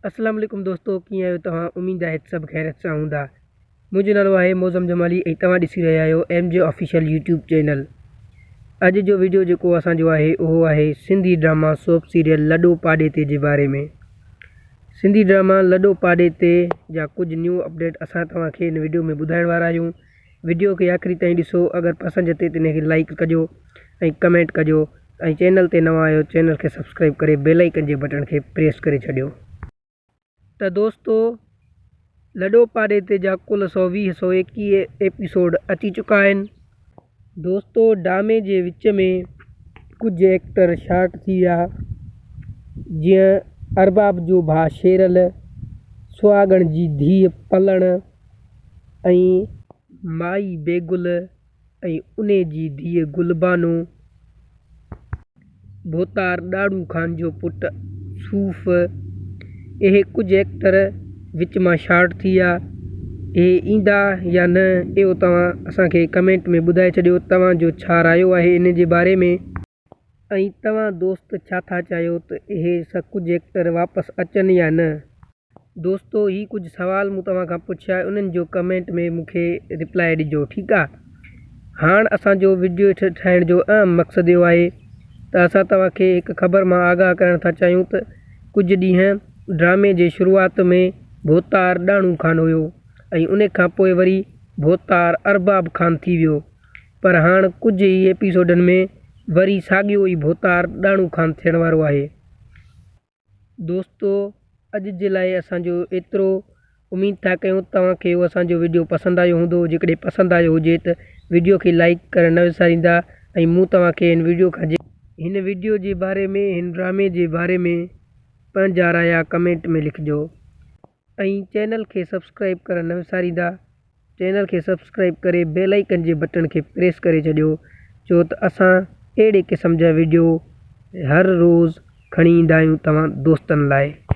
اسلام عليڪم دوستو ڪيئن آهيو توهان اميد آهي ته سڀ خيريت سان هوندا منهنجو نالو آهي موزم جمالي ۽ توهان ڏسي رهيا آهيو M J official YouTube channel اڄ جو ويڊيو جيڪو اسان جو آهي اهو آهي سنڌي ڊراما سوپ سيريل لڏو پاڏي تي جي باري ۾ سنڌي ڊراما لڏو پاڏي تي جا ڪجهه نيو اپڊيٽ اسان توهان کي هن ويڊيو ۾ ٻڌائڻ وارا آهيون وڊيو کي آخري تائين ڏسو اگر پسند اچي ته ان کي لائيڪ ڪجو ۽ ڪمينٽ ڪجو ۽ چينل تي نوان آهيو چينل کي سبسڪرائيب ڪري بيل آئيڪن جي بٽڻ کي پريس ڪري ڇڏيو. ته دوستو لڏو پاڏي تي جا ڪل 120 121 ايپيسوڊ اچي چڪا آهن. دوستو ڊرامي جي وچ ۾ ڪجهه ايڪٽر شارٽ ٿي ويا جيئن ارباب جو ڀاء شيرل، سهاڳڻ جي ڌيء پلڻ، ۽ مائي بيگل ۽ انهي جي ڌيء گلبانو، ڀوتار ڏاڙهون خان جو پٽ صوف، اهي ڪجهه ايڪٽر وچ مان شارٽ ٿي ويا، اهي ايندا يا نه اهو توهان اسان کي ڪمينٽ ۾ ٻڌائي ڇڏيو توهان جو ڇا رايو آهي انهي جي باري ۾. ۽ توهان دوست ڇا ٿا چاهيو ته اهي ڪجهه ايڪٽر واپس اچن يا نه. دوستو هي ڪجهه سوال مون توهان کان پڇيا انهن جو ڪمينٽ ۾ مون کي ريپلائي ڏجو ٺيڪ آ هاڻ اسان جو وڊيو ٺاهڻ جو اهم مقصد اهو آهي ته اسان توهان کي هڪ خبر مان آگاهه ڪرڻ ٿا چاهيون ته ڪجهه ڏينهن ڊرامي جي شروعات ۾ ڀوتار ڏاڻو خان هيو ۽ ان کان پوء وري ڀوتار ارباب خان ٿي ويو پر هاڻ ڪجهه ئي ايپيسوڊن ۾ وري ساڳيو ئي ڀوتار ڏاڻو خان ٿيڻ وارو آهي. دوستو اڄ جي لاء اسان جو ايترو اميد ٿا ڪيون توهان کي اهو اسان جو وڊيو پسند آيو هوندو جيڪڏهن پسند آيو هجي ته وڊيو کي لائيڪ ڪرڻ نه وساريندا ۽ مون توهان کي هن وڊيو کان هن وڊيو جي باري ۾ هن ڊرامي جي باري ۾ پنهنجا رايا ڪمينٽ ۾ لکجو ۽ چينل کي سبسڪرائيب ڪرڻ نه وساريندا چينل کي سبسڪرائيب ڪري بيل آئيڪن جي بٽڻ کي پريس ڪري ڇڏيو ڇو ته اسان اهڙي قسم جا وڊيو هر روز کڻي ايندا آهيون توهان دوستن لاء.